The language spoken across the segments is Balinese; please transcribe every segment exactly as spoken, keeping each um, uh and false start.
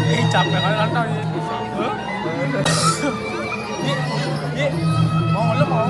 Ih, capek kali nonton ini. Mau lu mau.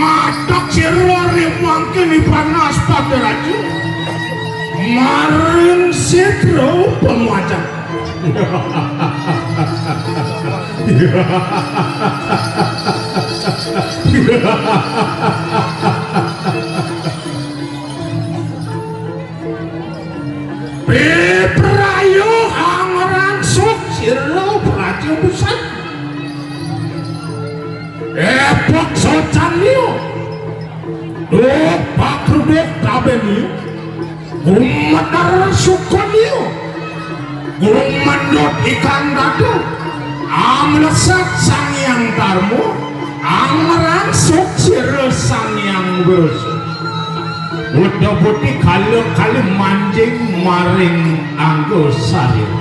Matak sira ri mangkene panas Patiraja. Maring sitra pemacan. Piprayo angrangsuk sira praja pusat. Epok socan liya. Duh pakrubuk taben liya. Gumeter sukun liya. Gumendut ikan dadu. Amlesat Sang Hyang Darma. Angrangsuk sira Sang Hyang Wirasa. Weda putih kala kali manjing maring angga sarira.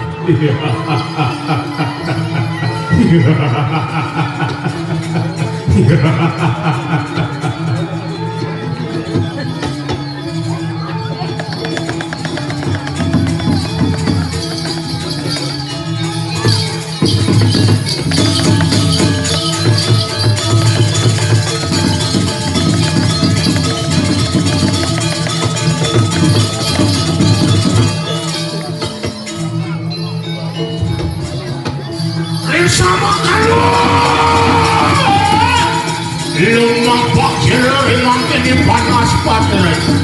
Risama kalu. Lumampah sira ri mangkene panas Patiraja.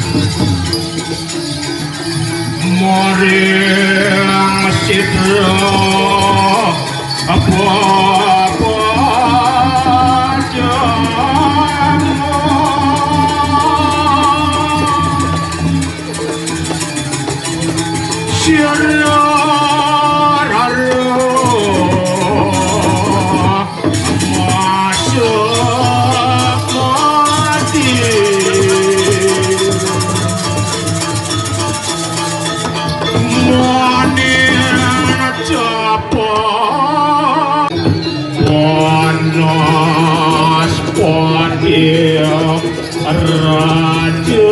Maring sitra apa-apa jama. Sira rara masuk mati. Maning capa panas pati. Raja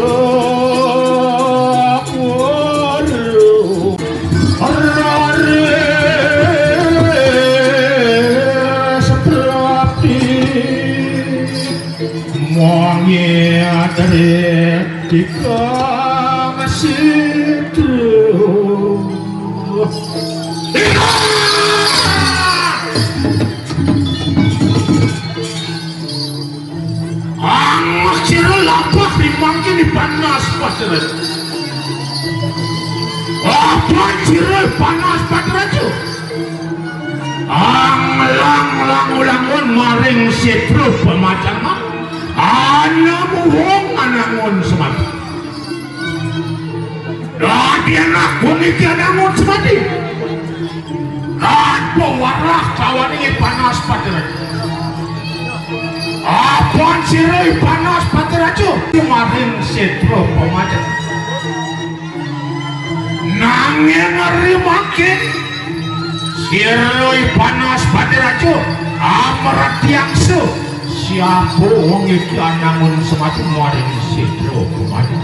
Kuru raris prapti mangidri tikang situ. Angkira labah ri mangkene panas Patiraja. Apa sira panas Patiraja? Anglang langulangun maring sitra pemacangan. Ana muwung anangun semati. Dadi anak puniki anangun semati. Pewarah kawaning I Panas Patiraja. Apan sira I Panas Patiraja maring sétra pamadan. Nanging ri mangkin sira I Panas Patiraja amretyaksa siapa wong iki anangun semati maring sétra pamadan.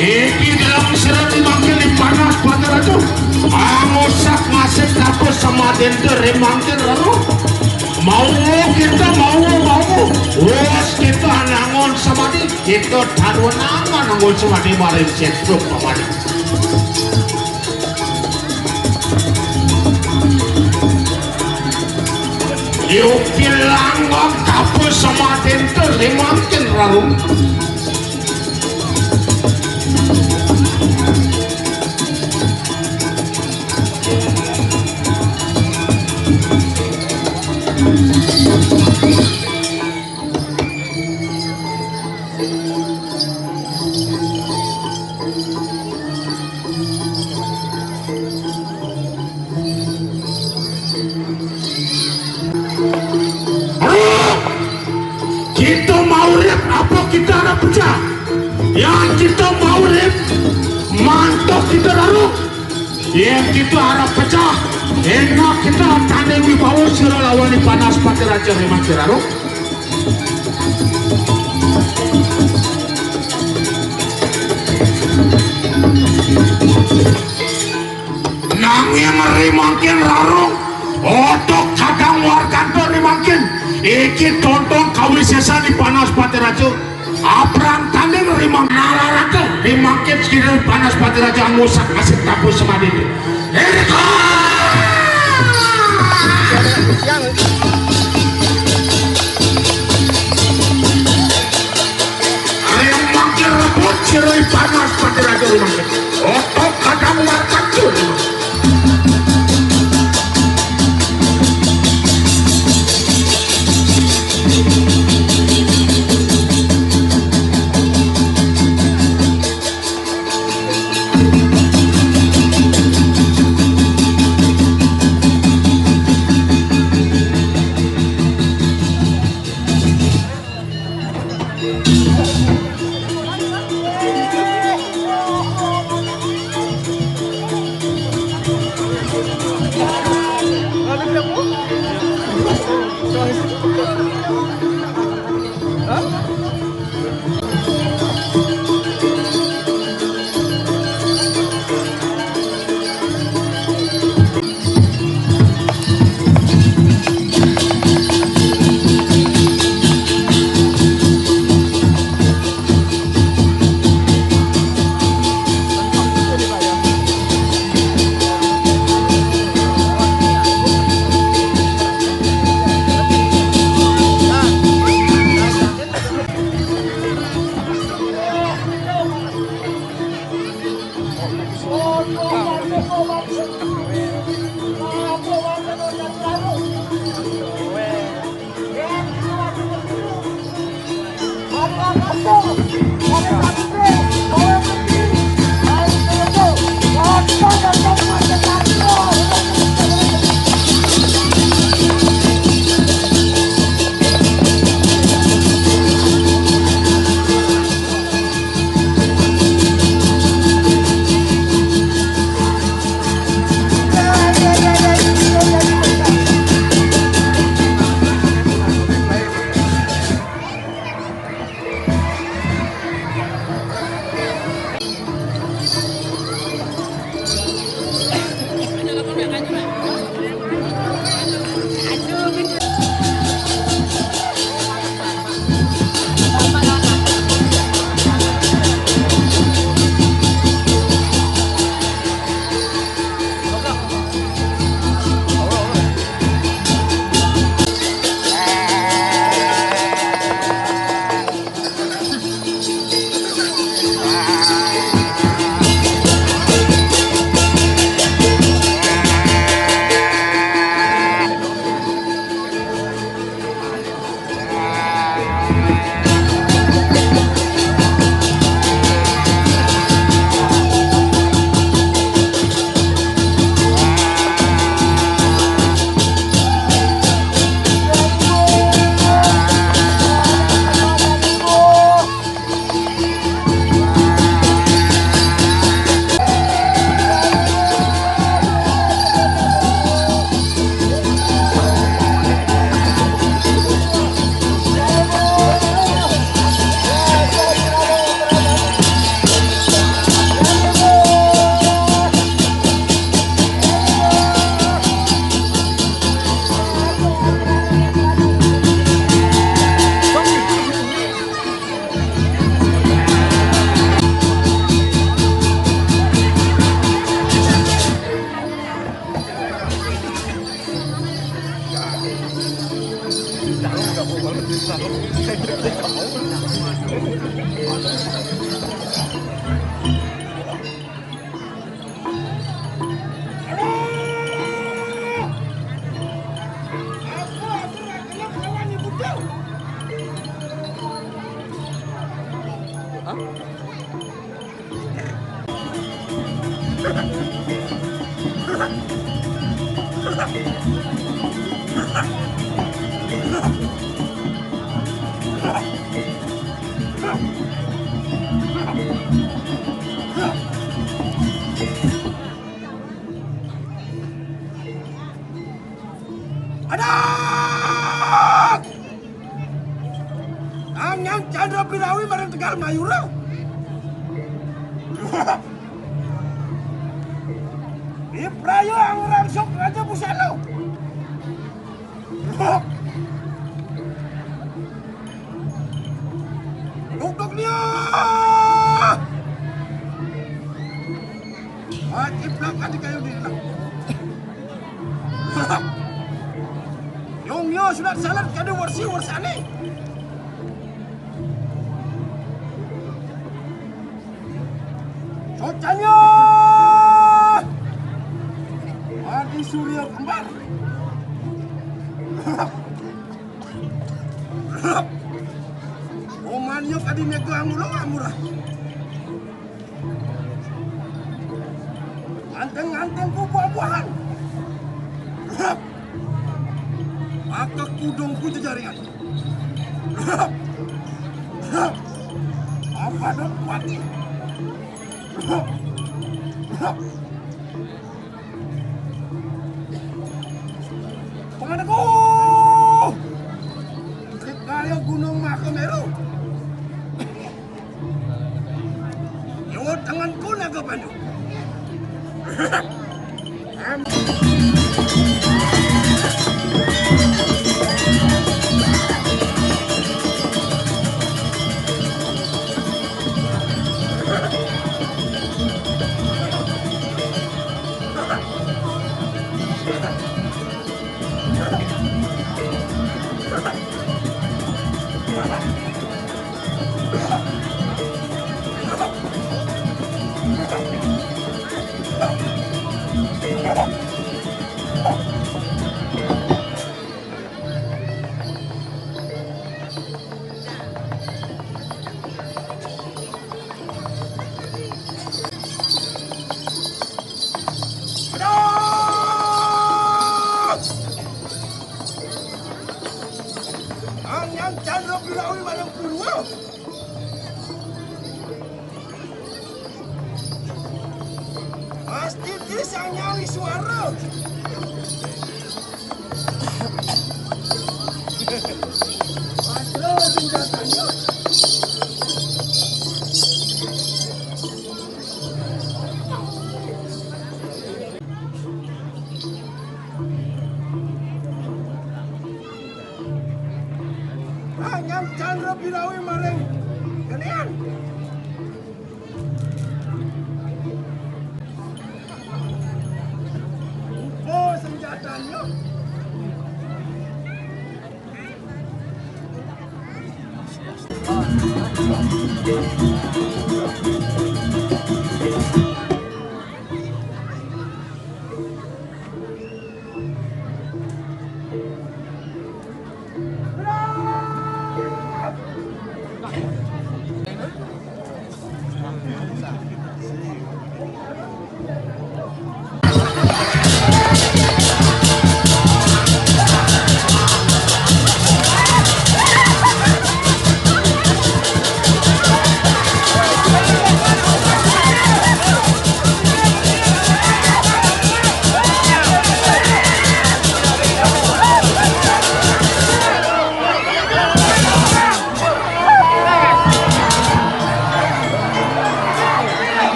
Iki dalam sira ri mangkin I Panas Patiraja. Angusak ngasih kapus samadénta ri mangkin rero. Mau kita, mau, mau. Wes kita anangun semati. Kita taruh nangan anangun semati maring sétra pamadan. Yuki langgang kapus samadénta ri mangkin rero. Aduh! Kita maurip apa kita arep pecah? Yang kita maurip mantuk kita rarung. Yang kita arep pecah, enak kita tanding wibawa sira lawan I Panas Patiraja ri mangkin rero. Nanging ri mangkin rarung, otok kadang warkanta ri mangkin. Iki tonton kawisésan I Panas Patiraja. Apran tanding ri mangkin nararata, ri mangkin sira I Panas Patiraja angusak ngasih kapus samadénta. Erika! Ri mangkin rebut sira I Panas Patiraja ri mangkin. Otok kadang warkanta. Adak! Tangan Chandra Pirawi maring Tegal Mayura. Ipraya angrangsuk Raja Busana. Duk-duk nia! Wajib nak adi kayu di. Yong yo sudah salat kada warsi warsani. Socanya! Adi Surya Kembar. Oman yo kadi mega mula murah. Anteng-antengku buah-buahan. Maka kudungku jejaringan. Apa dok mati? Pangadaku! Kaya Gunung Makameru. Lewat tanganku naga pandu. Anyan Chandra Pirawi Mayang Purwa. Pasti di Sang Nyawi Suara. Ada senjatanya. Hanyang Chandra Pirawi maring genian. Upo senjatanya.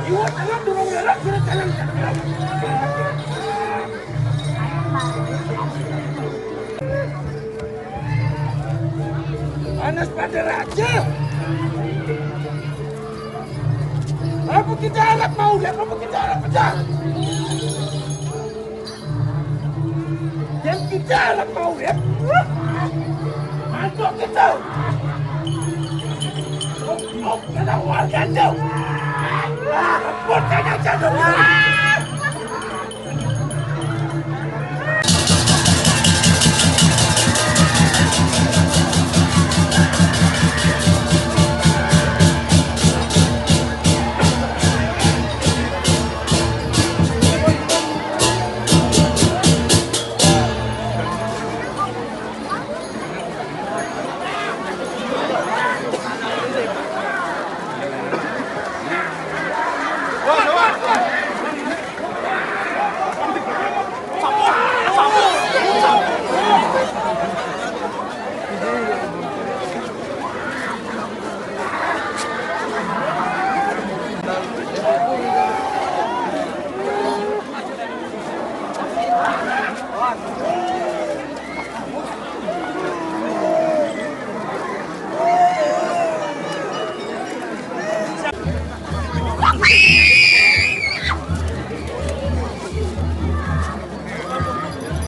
Iwak tangan dorong lerak, kiri kanan. Panas pada raja. Apa kita harap mau, apa kita harap pecah? Yang kita harap mau, ya. Masuk kita. Kau kena warga tu. Bukan aja tu.